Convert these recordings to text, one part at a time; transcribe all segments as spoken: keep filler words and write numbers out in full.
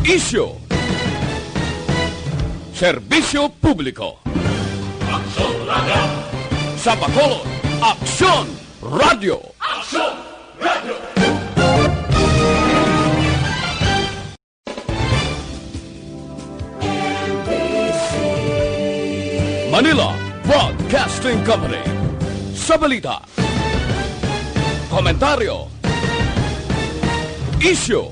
Isyu. Serbisyo publiko. Aksyon Radio. Sa Bacolod, Aksyon Radio. Aksyon Radio. Manila Broadcasting Company. Sa balita, komentaryo, isyu,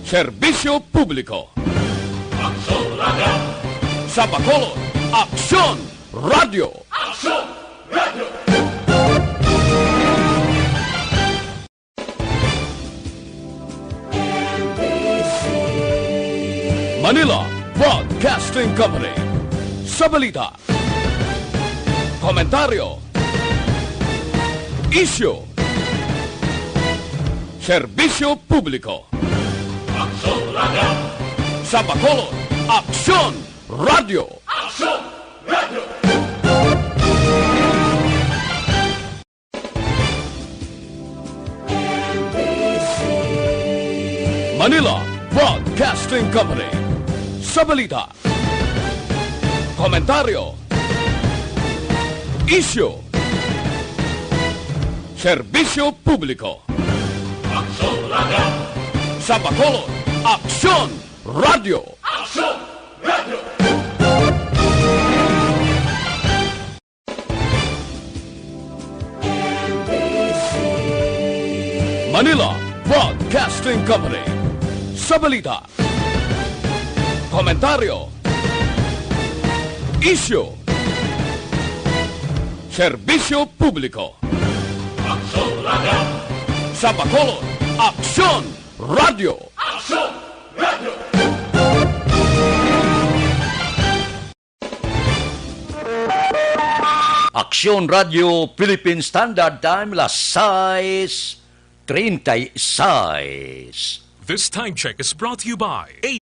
serbisyo publiko. Aksyon Radio. Sa Bacolod, Aksyon Radio. Aksyon Radio. Manila Broadcasting Company. Sa balita, komentaryo, isyu, serbisyo publiko. Aksyon Radio. Sa Bacolod, Aksyon Radio. Aksyon Radio. Manila Broadcasting Company. Sa balita, komentaryo, isyu, serbisyo publiko. Aksyon Radio. Sa Bacolod, Aksyon Radio. Aksyon Radio. Manila Broadcasting Company. Sa balita, komentaryo, isyu, serbisyo publiko. Aksyon Radio. Sa Bacolod, Aksyon Radio. Aksyon Radio. Aksyon Radio Philippine Standard Time, las sais treinta y seis. This time check is brought to you by A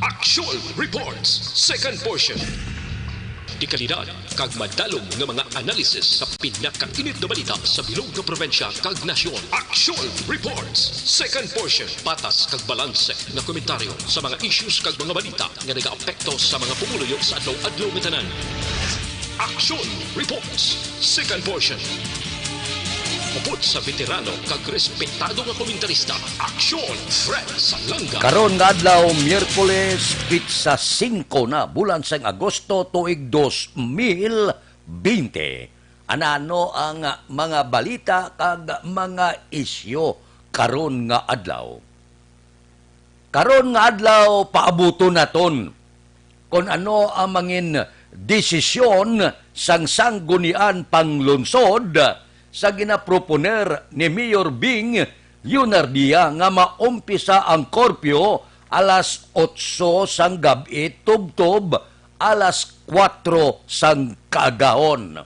Aksyon Reports, second portion. Dekalidad kag madalom nga mga analisis sa pinakainit nga balita sa bilog nga probinsya kag nasyon. Aksyon Reports, second portion. Patas kag balanse nga komentaryo sa mga issues kag mga balita nga nagaapekto sa mga pumuluyo sa adlaw-adlaw nga tanan. Aksyon Reports, second portion. Upod sa veterano kag respetado nga komentarista, Aksyon Fred Salanga. Karon nga adlaw, Miyerkules, pitsa singko na, bulan sang Agosto, tuig dos mil bente. Anano ang mga balita kag mga isyu karon nga adlaw? Karon nga adlaw, paabuton naton kon ano ang mangin desisyon sang Sangguniang Panglungsod sa ginaproponer ni Mayor Bing Leonardia nga maumpisa ang curfew alas otso sang gab-i tubtob alas kuwatro sang kaagahon.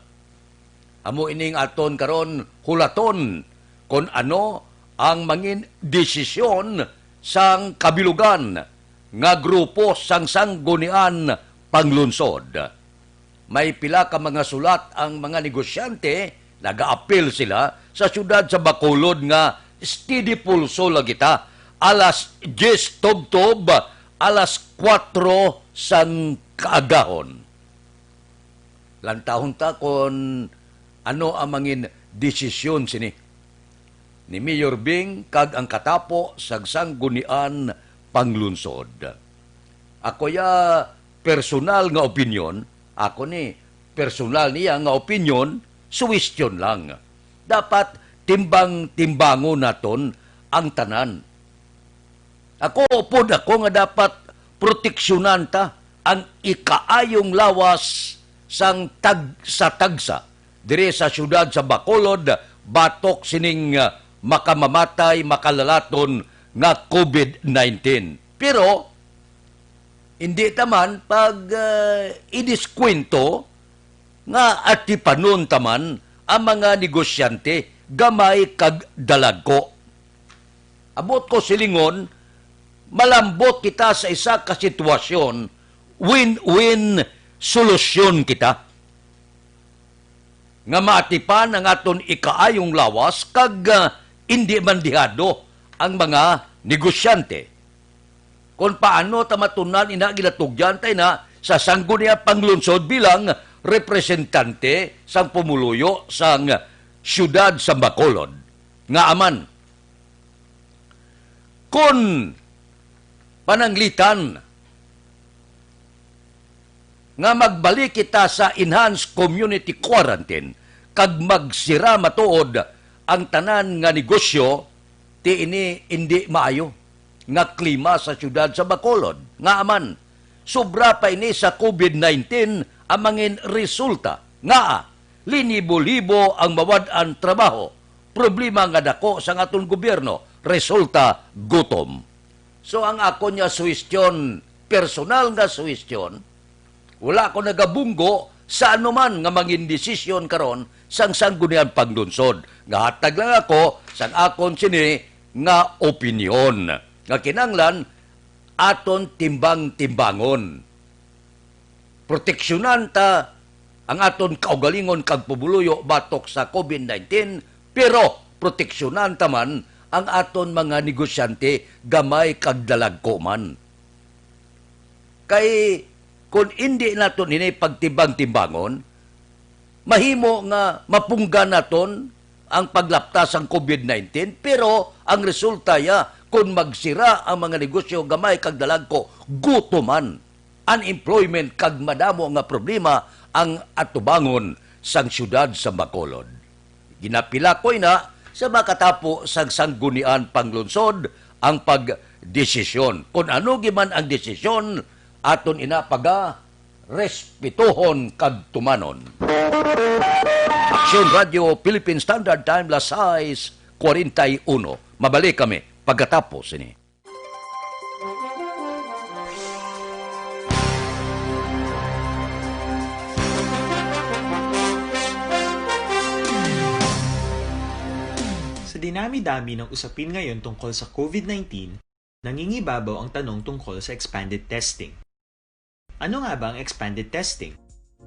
Amo ining aton karon hulaton kon ano ang mangin desisyon sang kabilugan nga grupo sang Sangguniang Panglungsod. May pila ka mga sulat ang mga negosyante, nagaapil sila sa siyudad sa Bacolod nga steady pulso lang kita, alas diyes tubtob alas kuwatro sang kaagahon. Lantawon ta kon ano ang mangin desisyon sini ni Mayor Bing kag ang katapo sa Sangguniang Panglungsod. Ako ya personal nga opinyon, ako ni personal niya nga opinyon, suwestyon lang. Dapat timbang-timbangon naton ang tanan. Ako, upod ako nga dapat proteksyonan ta ang ikaayong lawas sang tag-, sa tagsa diri sa siyudad sa Bacolod batok sining, ah, makamamatay, makalalaton nga covid nineteen. Pero, hindi ta man pag, ah, idiskwento nga atipanon ta man ang mga negosyante, gamay kag dalagko. Ambot ko silingon, malambot kita sa isa ka sitwasyon, win-win solusyon kita. Nga maatipan ang aton ikaayong lawas kag, ah, indi man dihado ang mga negosyante. Kon paano ta matun-an ina, ginatugyan ta ina sa Sangguniang Panglungsod bilang representante sang pumuluyo sang siyudad sa Bacolod. Ngaa man, kon pananglitan nga magbalik kita sa enhanced community quarantine kag magsira matuod ang tanan nga negosyo, ti ini indi maayo nga klima sa siyudad sa Bacolod. Ngaa man, sobra pa ini sa covid nineteen ang mangin resulta. Ngaa, linibo-libo ang mawad-an trabaho, problema nga dako sang aton gobyerno, resulta gutom. So, ang akon nga suhestyon, personal nga suhestyon, wala ko nagabunggo sa anuman nga mangin desisyon karon sang Sangguniang Panglungsod. Nga hatag lang ako sang akon sini nga opinyon nga kinahanglan aton timbang-timbangon. Proteksyonan ta ang aton kaugalingon kag pumuluyo batok sa covid nineteen, pero proteksyonan ta man ang aton mga negosyante, gamay kag dalagko man. Kay kon indi naton ini pagtimbang-timbangon, mahimo nga mapunggan naton ang paglapta sang covid nineteen, pero ang resulta ya, kon magsira ang mga negosyo, gamay kag dalagko, gutoman, unemployment kag madamo nga problema ang atubangon sang siyudad sa Bacolod. Ginapila ko ina sa makatapo sang Sangguniang Panglungsod ang pagdesisyon. Kon ano gi man ang desisyon, aton ina paga-respetohon kag tumanon. Aksyon Radio Philippine Standard Time, las sais cuarenta y uno. Mabalik kami pagkatapos sini. Sa dinami-dami ng usapin ngayon tungkol sa covid nineteen, nangingibabaw ang tanong tungkol sa expanded testing. Ano nga ba ang expanded testing?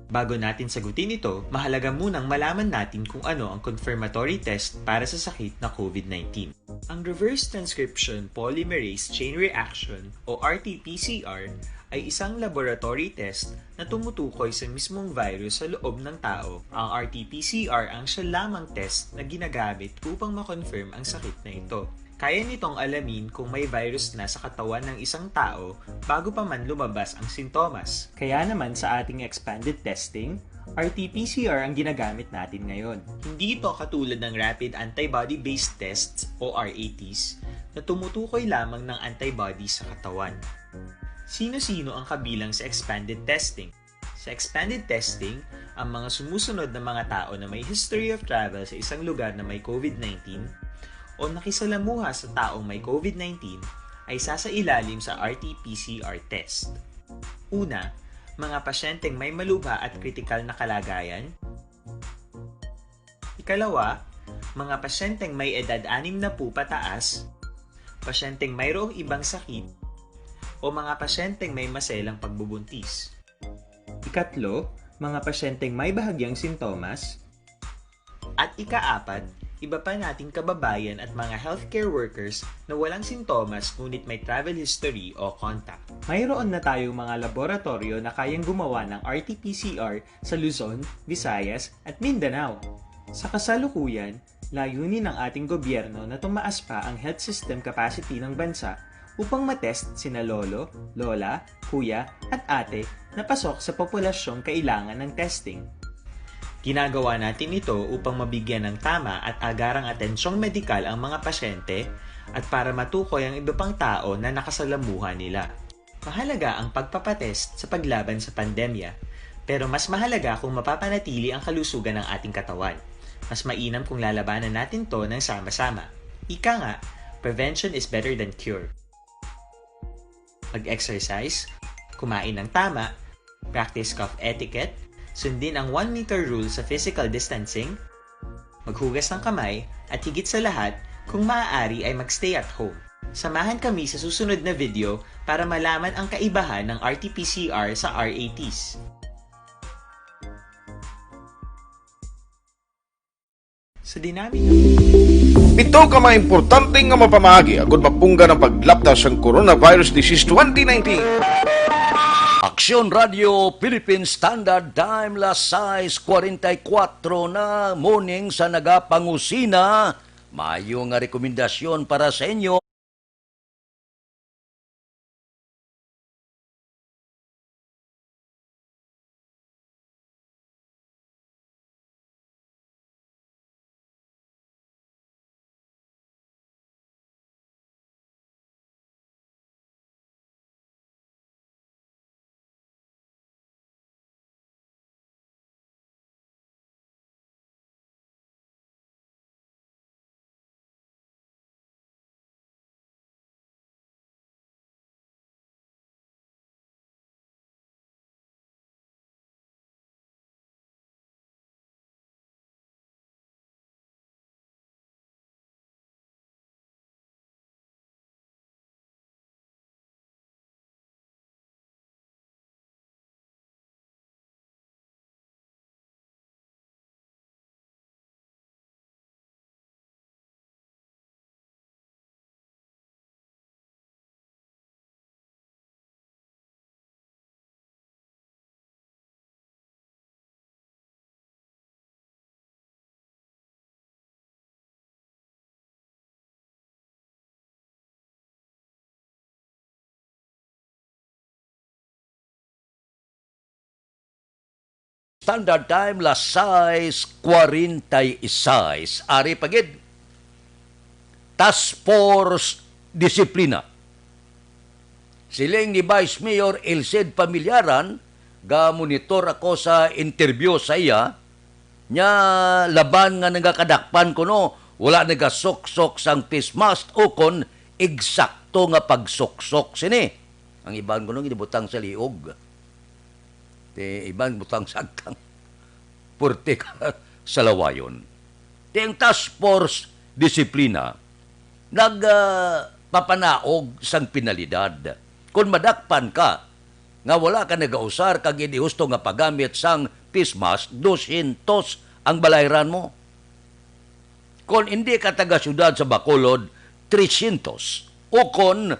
Bago natin sagutin ito, mahalaga munang malaman natin kung ano ang confirmatory test para sa sakit na covid nineteen. Ang reverse transcription polymerase chain reaction o R T P C R ay isang laboratory test na tumutukoy sa mismong virus sa loob ng tao. Ang R T P C R ang siya lamang test na ginagamit upang ma-confirm ang sakit na ito. Kaya nitong alamin kung may virus na sa katawan ng isang tao bago pa man lumabas ang sintomas. Kaya naman sa ating expanded testing, R T P C R ang ginagamit natin ngayon. Hindi ito katulad ng rapid antibody-based tests o R A Ts na tumutukoy lamang ng antibodies sa katawan. Sino-sino ang kabilang sa expanded testing? Sa expanded testing, ang mga sumusunod na mga tao na may history of travel sa isang lugar na may covid nineteen o nakisalamuha sa taong may covid nineteen ay sasailalim sa R T P C R test. Una, mga pasyenteng may malubha at kritikal na kalagayan. Ikalawa, mga pasyenteng may edad anim na po pataas, pasyenteng mayroong ibang sakit, o mga pasyenteng may maselang pagbubuntis. Ikatlo, mga pasyenteng may bahagyang sintomas. At ikaapat, iba pa nating kababayan at mga healthcare workers na walang sintomas ngunit may travel history o contact. Mayroon na tayong mga laboratorio na kayang gumawa ng R T P C R sa Luzon, Visayas, at Mindanao. Sa kasalukuyan, layunin ng ating gobyerno na tumaas pa ang health system capacity ng bansa upang matest sina lolo, lola, kuya, at ate na pasok sa populasyong kailangan ng testing. Ginagawa natin ito upang mabigyan ng tama at agarang atensyong medikal ang mga pasyente at para matukoy ang iba pang tao na nakasalamuha nila. Mahalaga ang pagpapatest sa paglaban sa pandemya, pero mas mahalaga kung mapapanatili ang kalusugan ng ating katawan. Mas mainam kung lalabanan natin 'to ng sama-sama. Ika nga, prevention is better than cure. Mag-exercise, kumain ng tama, practice cough etiquette, sundin ang one meter rule sa physical distancing, Maghugas ng kamay, at higit sa lahat, kung maaari ay magstay at home. Samahan kami sa susunod na video para malaman ang kaibahan ng R T P C R sa R A Ts. Sa dinamit ng Pito ka mga importante nga mapamaagi agud mapunggan ang paglapta sang coronavirus disease twenty nineteen. Aksyon Radio Philippine Standard Time, las sais kuwarenta y kuwatro na, morning sa nagapangusina. Maayo nga rekomendasyon para sa inyo. Standard Time, las sais kuwarenta y seis. Ari pa gid, Task Force Disiplina. Siling ni Vice Mayor Elcid Familiaran, "Ga-monitor ako sa interview sa iya, nya laban nga nagakadakpan kuno, wala nagasuksok sang face mask ukon eksakto nga pagsuksok sini." Ang iban kuno ginibutang sa liog. Ti iban butang sa agtang. Purti ka sa lawayon. Ti ang Task Force Disiplina nag, ah, papanaog sang penalidad. Kon madakpan ka nga wala ka nagausar kag indi husto nga paggamit sang face mask, dosyentos ang balayran mo. Kon indi ka taga-siyudad sa Bacolod, tresyentos. O kon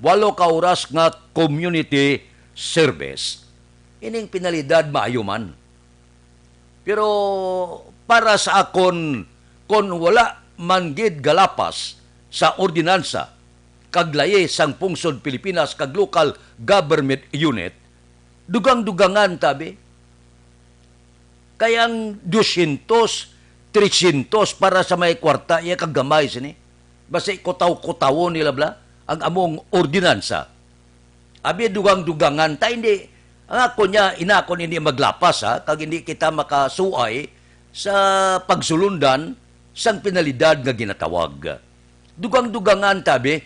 walo ka oras nga community service. Ining penalidad maayo man. Pero para sa akon, kon wala man gid galapas sa ordinansa kag layi sang pungsod Pilipinas kag local government unit, dugang-dugangan ta, bi. Kay ang dosyentos, tresyentos para sa may kwarta, iya kagamay sini. Basi kutaw-kutawon nila bala ang among ordinansa. Abi, dugang-dugangan ta, hindi. Ang ako niya, inakon hindi maglapas, ha, kag hindi kita makasuay sa pagsulundan sang penalidad nga ginatawag. Dugang-dugangan ta, abi.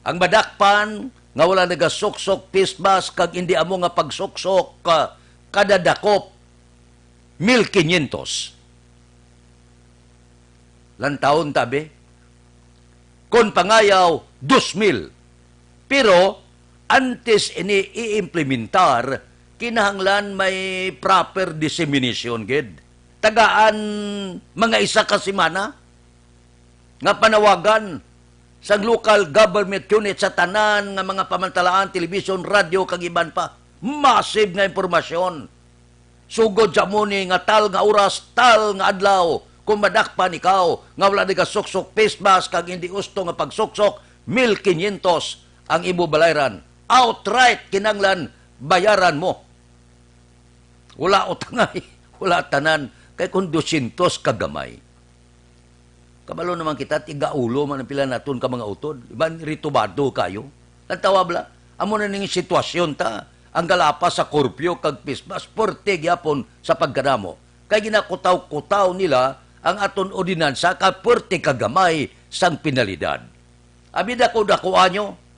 Ang madakpan nga wala nagasuksok face mask kag indi amo nga pagsuksok, ah, kada dakop, mil kinyentos. Lantawon ta, bi. Kon pangayaw, dos mil. Pero antes ini i-implementar, kinahanglan may proper dissemination gid. Tagaan mga isa ka semana nga panawagan sang local government unit sa tanan nga mga pamantalaan, television, radyo, kag iban pa. Massive nga impormasyon. Sugod sa amo ni nga tal nga oras, tal nga adlaw, kung madakpan ikaw nga wala nagasuksok face mask kag hindi husto nga pagsuksok, mil kinyentos ang imo balayran. Outright, kinanglan bayaran mo. Wala utangay, wala tanan, kay kung dosyentos ka gamay. Kabalo naman kita, tigaulo man ang pila naton ka mga utod. Iban, ritubado kayo. Ang tawag bala, amo na ning sitwasyon ta. Ang galapas sa kurpyo kag pismas, pwerte gyapon sa pagkadamo. Kay ginakutaw-kutaw nila ang aton ordinansa kag pwerte kagamay sang penalidad. Abi, dako-dakoa nyo.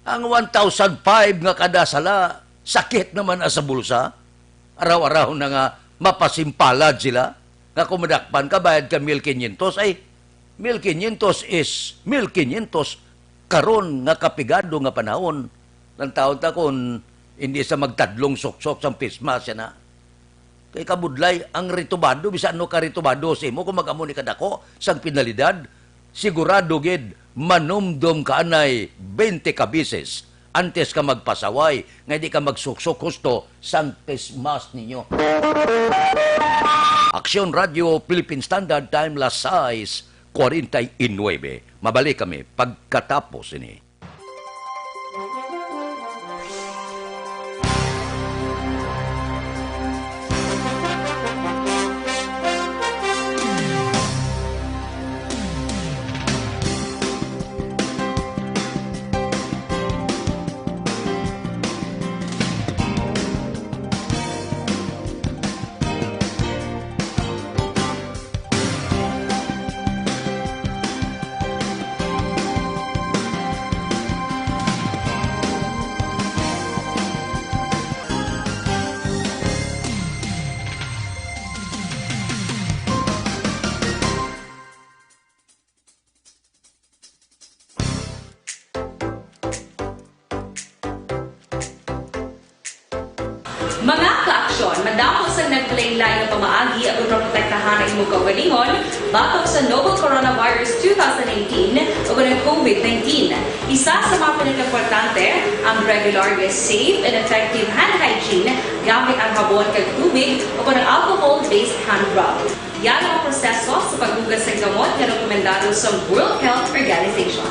Ang one thousand five nga kada sala, sakit naman na sa bulsa. Araw-araw na nga mapasimpalad sila, nga kung madakpan ka, bayad ka mil kinyentos. Ay, mil kinyentos is mil kinyentos karon nga kapigado nga panahon. Lantawon ta kung hindi sa magtadlong suksok sang pisma siya na. Kay kabudlay, ang ritubado, bisan ano ka ritubado sa imo, kung mag-amo ni kadako sang penalidad, sigurado gid manumdom ka anay twenty ka beses antes ka magpasaway, nga di ka magsuksok husto sang pismas ninyo. Aksyon Radio, Philippine Standard Time, las sais cuarenta y nueve. Mabalik kami pagkatapos ini. Mga kaaksyon, madamo sang naglain-lain nga pamaagi agud maprotektahan ang imong kaugalingon batok sa novel coronavirus two thousand nineteen o ang COVID nineteen. Isa sa mga pinakaimportante, ang regular nga safe and effective hand hygiene gamit ang habon kag tubig o ang alcohol-based hand rub. Yari ang proseso sa paghugas sang gamot nga rekomendado sa World Health Organization.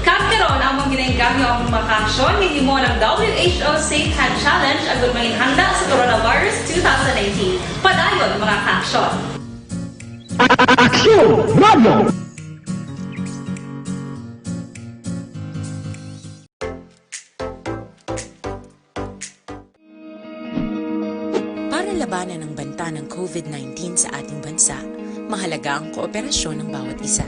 Kag karon, amon ginaengganyo ang mga kaaksyon nga hinimo ng W H O Safe Hand Challenge agud manginhanda sa coronavirus two thousand nineteen. Padayon, mga kaaksyon. Aksyon Radio! Para labanan ang banta ng COVID nineteen sa ating bansa, mahalaga ang kooperasyon ng bawat isa.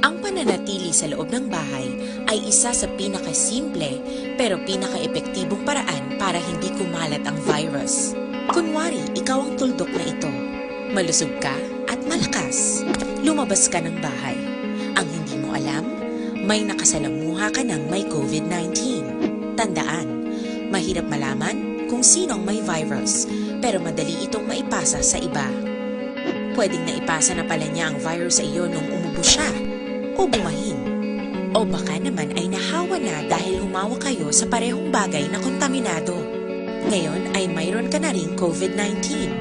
Ang pananatili sa loob ng bahay ay isa sa pinakasimple pero pinakaepektibong paraan para hindi kumalat ang virus. Kunwari, ikaw ang tuldok na ito. Malusog ka at malakas. Lumabas ka ng bahay. Ang hindi mo alam, may nakasalamuha ka ng may COVID nineteen. Tandaan, mahirap malaman kung sino ang may virus, pero madali itong maipasa sa iba. Pwedeng naipasa na pala niya ang virus sa iyo nung umubo siya o bumahin. O baka naman ay nahawa na dahil humawa kayo sa parehong bagay na kontaminado. Ngayon ay mayroon ka na ring COVID nineteen.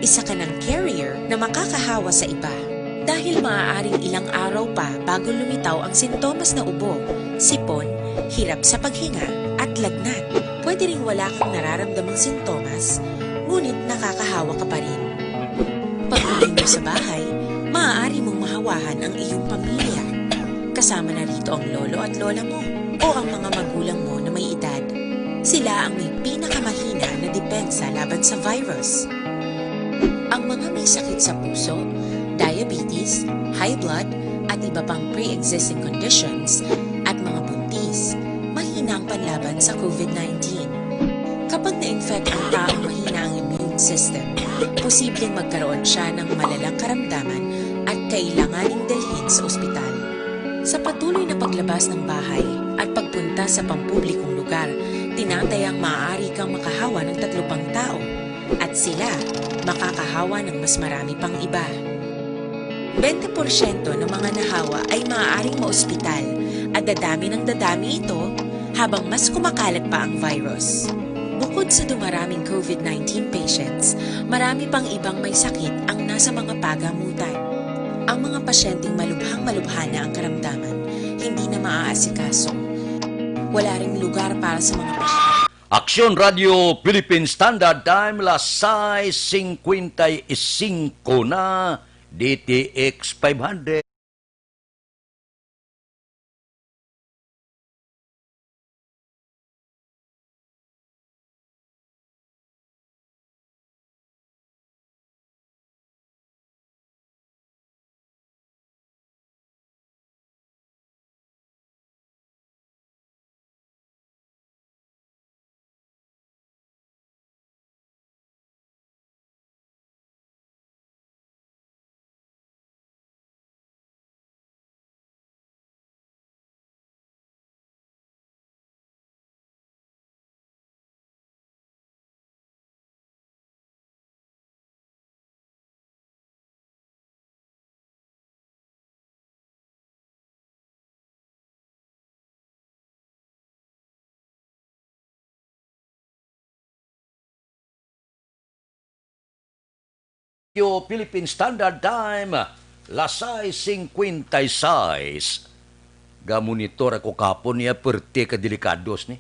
Isa ka ng carrier na makakahawa sa iba. Dahil maaaring ilang araw pa bago lumitaw ang sintomas na ubo, sipon, hirap sa paghinga, at lagnat. Pwede ring wala kang nararamdamang sintomas, ngunit nakakahawa ka pa rin. Pag-uwi mo sa bahay, maaari mong mahawahan ang iyong pamilya. Kasama na rito ang lolo at lola mo o ang mga magulang mo na may edad. Sila ang may pinakamahina na depensa laban sa virus. Ang mga may sakit sa puso, diabetes, high blood, at iba pang pre-existing conditions, at mga buntis, mahina ang panlaban sa COVID nineteen. Kapag na-infect ang taong mahina ang immune system, posibleng magkaroon siya ng malalang karamdaman at kailanganing dalhin sa ospital. Sa patuloy na paglabas ng bahay at pagpunta sa pampublikong lugar, tinatayang maaari kang makahawa ng tatlo pang tao at sila makakahawa ng mas marami pang iba. Bente porsyento ng mga nahawa ay maaaring maospital at dadami ng dadami ito habang mas kumakalat pa ang virus. Bukod sa dumaraming COVID nineteen patients, marami pang ibang may sakit ang nasa mga pagamutan. Ang mga pasyenteng malubhang-malubha na ang karamdaman, hindi na maaasikaso. Wala ring lugar para sa mga pasyente. Aksyon Radio Philippine Standard Time, las sais singkwenta y singko na, D T X five hundred. Philippine Standard Time, las sais singkwenta y sais. Gamonitor ako kahapon niya, perte ka delikados ni.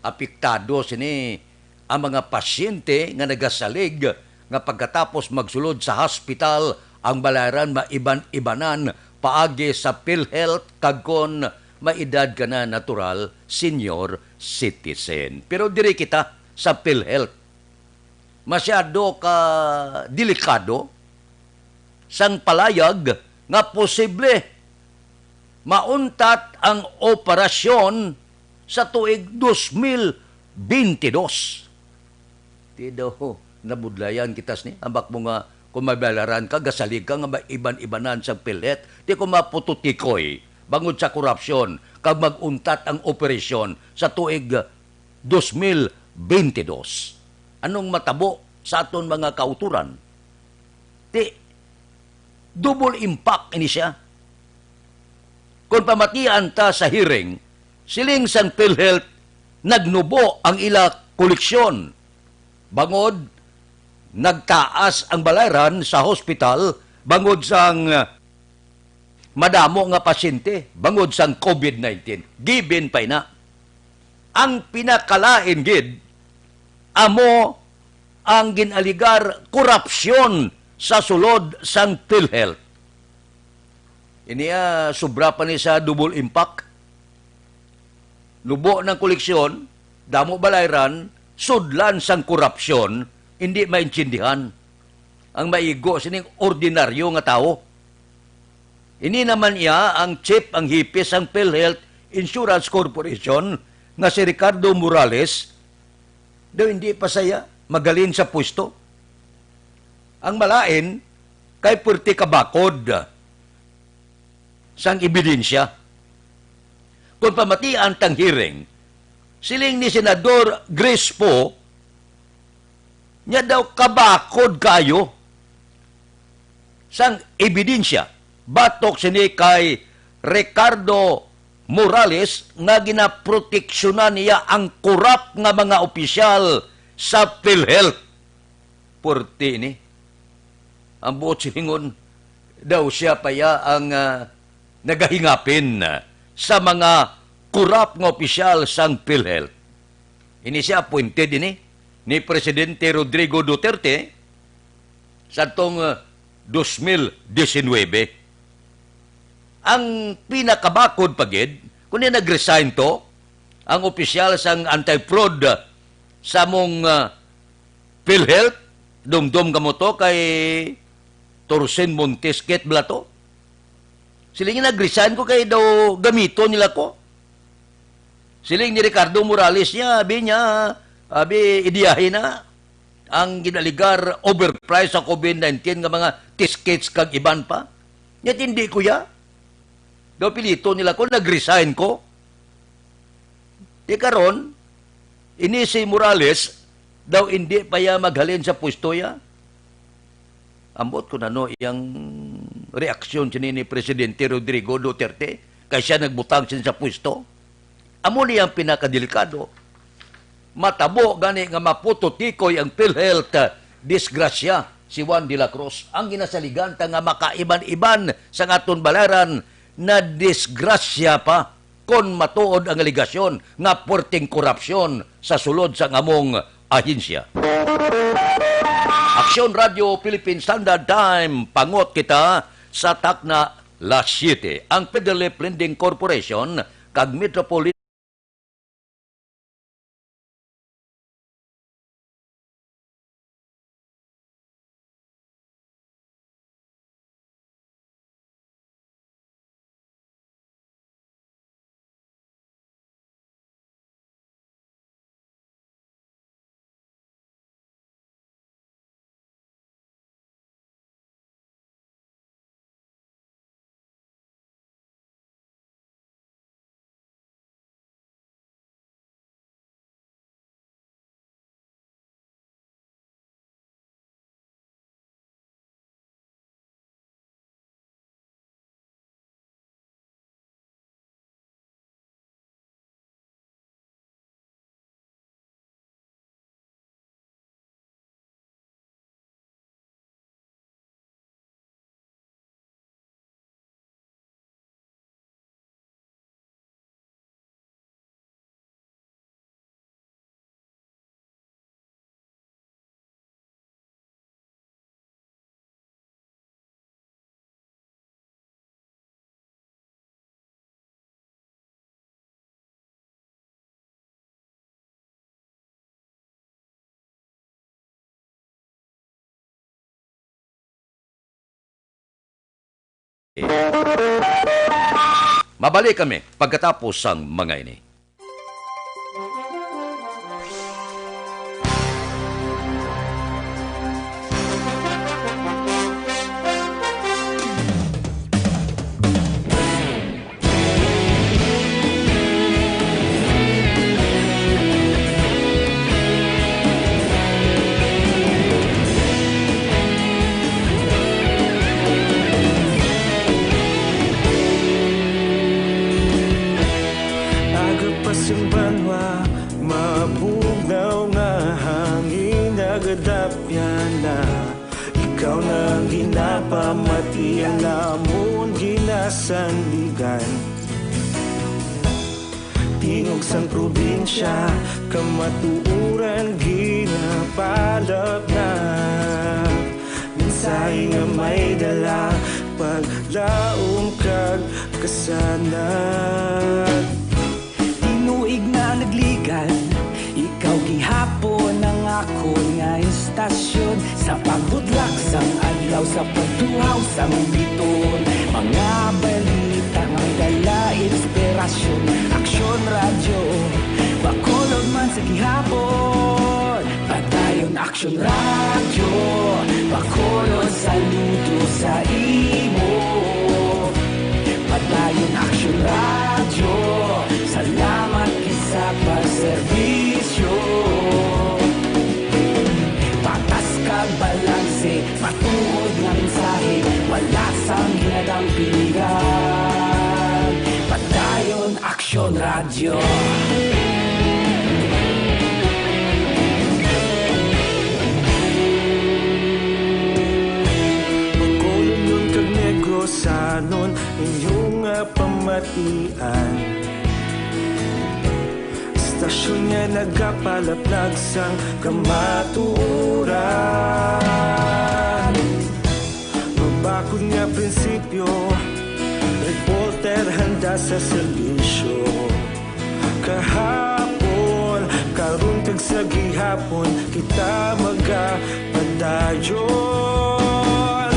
Apektado sini ang mga pasyente nga nagasalig nga pagkatapos magsulod sa hospital, ang balayran maiban-ibanan paagi sa PhilHealth kag kon may edad ka na, natural, senior citizen. Pero diri kita sa PhilHealth. Masyado ka delikado sang palayag nga posible mauntat ang operasyon sa tuig dos mil bente dos. Di daw nabudlayan kita sini. Ambak mo nga kung may balayran ka, gasalig ka nga may iban-ibanan sang PhilHealth, di ko mapututikoy bangod sa korupsyon kag mag-untat ang operasyon sa tuig dos mil bente dos. Anong matabo sa aton mga kautoran? Ti, double impact ini siya. Kung pamatian ta sa hearing, siling sang PhilHealth, nagnubo ang ila koleksyon bangod nagtaas ang balayran sa hospital bangod sang, ah, madamo nga pasyente bangod sang COVID nineteen. Given pa ina. Ang pinakalain gid, amo ang gin-aligar korupsyon sa sulod sang PhilHealth. Ini, ah, sobra pa ni sa double impact. Nubo ng koleksyon, damo balayran, sudlan sang korupsyon, hindi maintindihan. Ang maigo sining ordinaryo nga tawo. Ini naman iya ang chief, ang hipe sang PhilHealth Insurance Corporation nga si Ricardo Morales, daw hindi pa saya magaling sa pwesto. Ang malain kay perti kabakod sang ebidensya. Kung pamatian tang hearing, siling ni Senador Grace Poe, niya daw kabakod kayo sang ebidensya batok sini kay Ricardo Morales nga ginaproteksyonan niya ang korap nga mga opisyal sa PhilHealth. Purti ini. Ang buot silingon, daw siya pa iya ang, ah, nagahingapin, ah, sa mga korap nga opisyal sang PhilHealth. Ini siya appointed ini ni Presidente Rodrigo Duterte sa tong, ah, dos mil diecinuebe. Ang pinakabakod pa gid, kundi nag-resign to ang opisyal sang anti-fraud, ah, sa among, ah, PhilHealth, dumdom kamo to kay Torsen Montes, Kate Blato. Siling niya, "Nag-resign ko kay daw gamiton nila ko." Siling ni Ricardo Morales niya, abi niya, abi, idiyahin na ang ginaligar overprice sa COVID nineteen nga mga test kits kag iban pa. Nya tindi ko ya. Daw pilito nila ko, nag-resign ko. Di karon, ini si Morales, daw indi pa ya maghalin sa pwesto ya. Ambot ko nano iyang reaksyon sini ni Presidente Rodrigo Duterte kay siya nagbutang sini sa pwesto. Amo ni ang pinakadelikado. Matabo gani nga maputotikoy ang PhilHealth, disgrasya si Juan de la Cruz. Ang ginasaligan ta nga makaiban-iban sa aton balaran, na disgrasya pa kon matuod ang alegasyon nga puwerteng korupsyon sa sulod sang among ahensya. Aksyon Radio Philippine Standard Time, pangot kita sa takna las siete. Ang Federal Lending Corporation kag Metropolitan Mabalik kami pagkatapos sang mga ini. Aga pa sing banwa, mabugnaw nga hangin, nagadapyan na. Ikaw na ang ginapamati, ang amon ginasandigan. Tingog sang probinsya, kamatuoran ginapalapnap. Mensahe nga may dala, paglaom kag kasanag. Tinuig na nagligad, ikaw gihapon ang akon nga istasyon. Sa pagbudlak sang adlaw, sa pagtuhaw sang biton, mga balita nga dala inspirasyon. Aksyon Radyo, Bacolod man sa gihapon. Padayon Aksyon Radyo, Bacolod, saludo sa imo. Padayon Aksyon Radyo, salamat gid sa pagserbisyo. Patas kag balanse, matuod nga mensahe, wala sang ginadampingan. Padayon Aksyon Radyo. Bacolodnon kag Negrosanon, inyo nga pamatian. Istasyon nga nagapalaplag sang kamatuoran. Mabakod nga prinsipyo, reporter handa sa serbisyo. Kahapon, karon kag sa gihapon, kita magapadayon.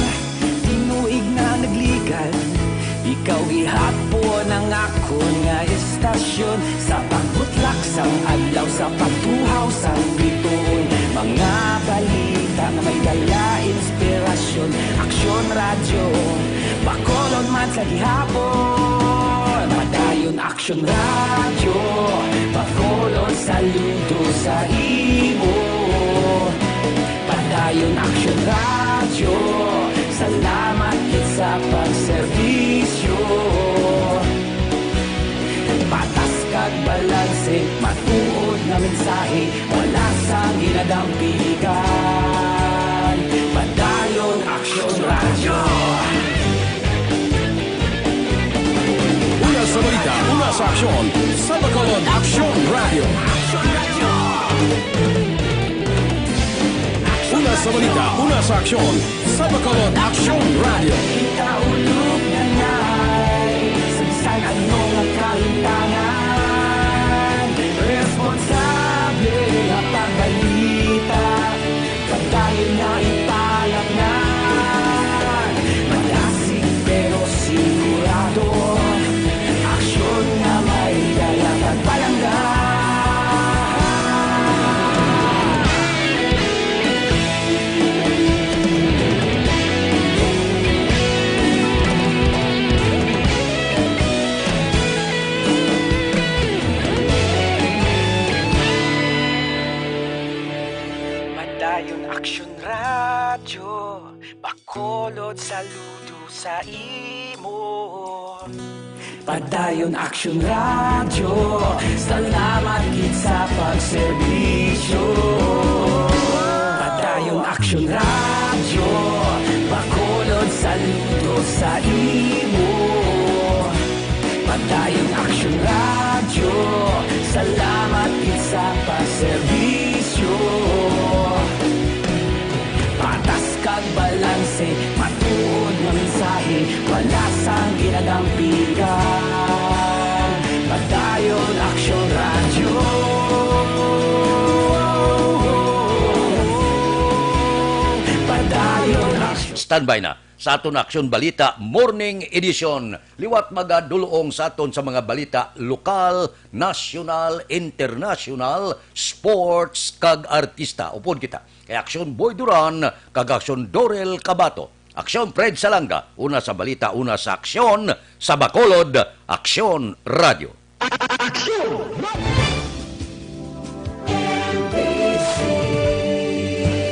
Ikaw gihapon ang akon nga istasyon, sa pagbutlak sang adlaw, sa pagtuhaw sang bituon. Mga balita nga may dala inspirasyon. Aksyon Radyo, Bacolod man sa gihapon. Padayon Aksyon Radyo, Bacolod saludo sa imo. Padayon Aksyon Radyo, salamat gid sa pagserbisyo. Patas kag balanse, matuod nga mensahe, wala sang ginadampigan. Padayon Aksyon Radyo. Una sa balita, una sa aksyon, sa Bacolod Aksyon Radyo. Una sa balita, una sa aksyon, sa Bacolod Aksyon Radyo. Ikaulog na ngay, sa bisan ano nga kahintangan, responsable nga pagbalita, pagdayon nga ipalapnan, malasig pero sigurado, aksyon nga may dala kag palangga. Padayon Aksyon Radyo, Bacolod saludo sa imo. Padayon Aksyon Radyo, salamat gid sa pagserbisyo. Padayon Aksyon Radyo, Bacolod saludo sa imo. Padayon Aksyon Radyo, salamat gid sa pagserbisyo. Patas kag balanse, matuod nga mensahe, wala sang ginadampigan. Padayon Aksyon Radyo. Padayon Aksyon. Standby na sa aton Aksyon Balita Morning Edition. Liwat magadulong sa aton sa mga balita lokal, nasyonal, internasyonal, sports, kag artista. Upod kita kay Aksyon Boy Duran kag Aksyon Dorel Cabato. Aksyon Fred Salanga, una sa balita, una sa aksyon, sa Bacolod, Aksyon Radyo. Aksyon!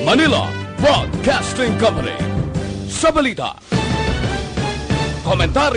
Manila Broadcasting Company. Sa balita, komentaryo,